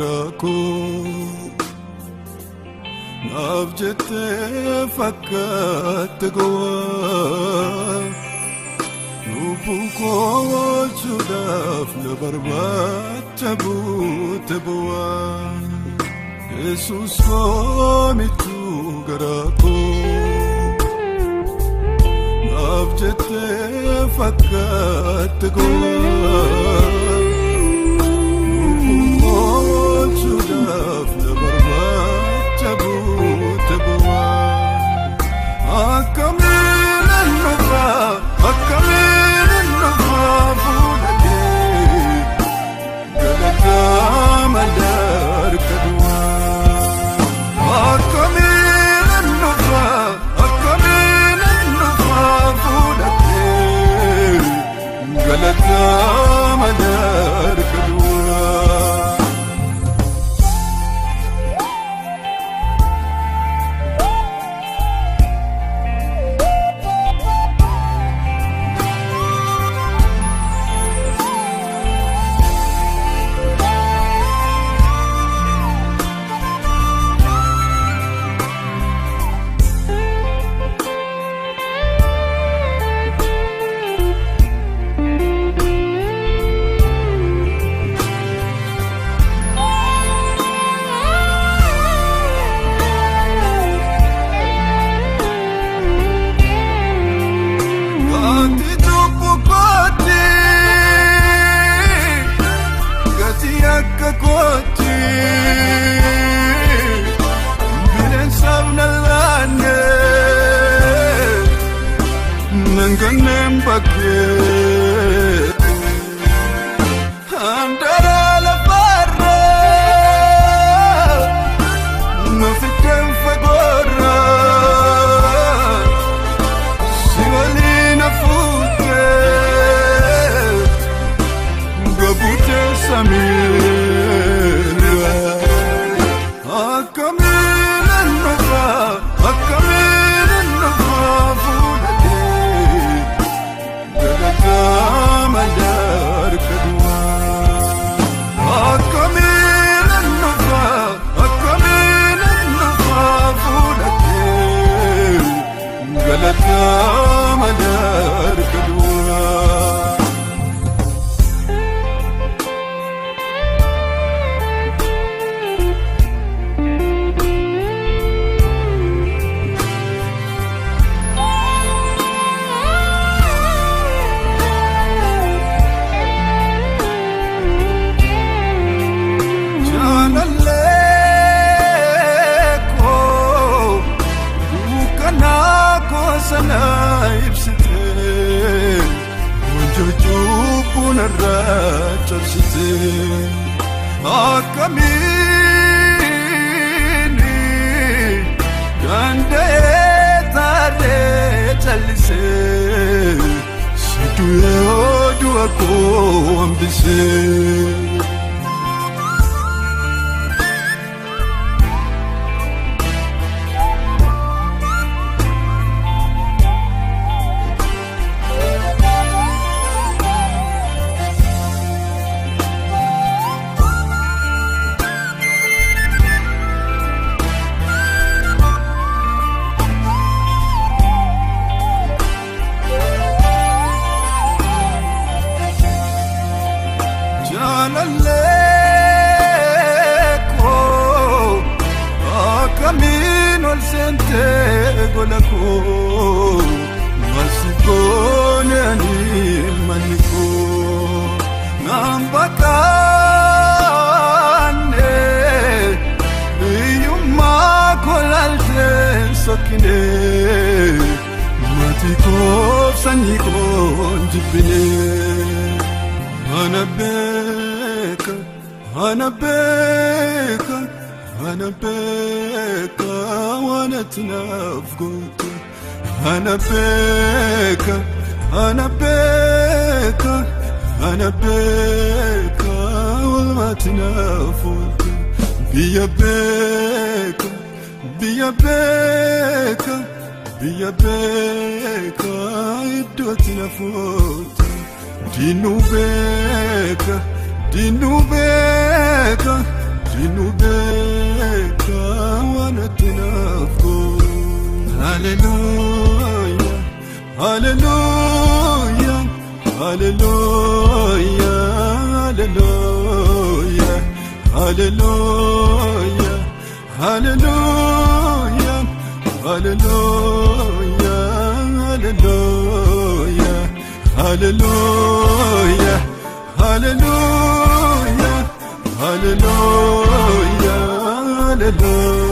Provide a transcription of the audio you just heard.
garaa koo naaf jettee fakkaatte gowwaa lubbuu koo oolchuudhaaf na barbaacha buute bu'aa Yesuus koo michuu garaa koo naaf jettee fakkaatte gowwaa lubbuu koo oolchuudhaaf na barbaacha buute bu'aa akkamiin dhufaa akkamiin dhufaa fuula kee galataa malee duwwaa akkamiin dhufaa akkamiin dhufaa fuula kee galataa malee duwwaa. Ati cubbuu kooti gati akka kooti bineensaaf na laanne nan kanneen bakkee handara lafarra na fiddeen fagoorra. Si waliin hafuutee gabuutee samiirra. Akkamiin dhufaa akkamiin dhufaa fuula kee galataa malee harka duwwaa. Akkamiin dhufaa akkamiin dhufaa fuula kee galataa malee harka duwwaa. Jaalallee koo dukkana koo sana ibsitee wanjoo cubbuu narraa cabsitee akkamiin danda'ee taaree callisee si du'ee du'a koo hambisee. Jaalallee koo akkamiin ol seentee gola koo maal goone ani manni koo naan baqaanne hiyyummaa koo laaltee sokkine maatii koof sanyii koo hin jibbine. Ana beeka, ana beeka, ana beeka waan ati naaf goote. Ana beeka, ana beeka, ana beeka oolmaa ati naaf oolte. Biyya beeka, biyya beeka, biyya beeka iddoo ati naaf oolte. Diinuu beeka, diinuu beeka, Sinu beeka waan ati naaf goote. Hallelujah, hallelujah, hallelujah, hallelujah, hallelujah, hallelujah, hallelujah, hallelujah, hallelujah, hallelujah, hallelujah, hallelujah.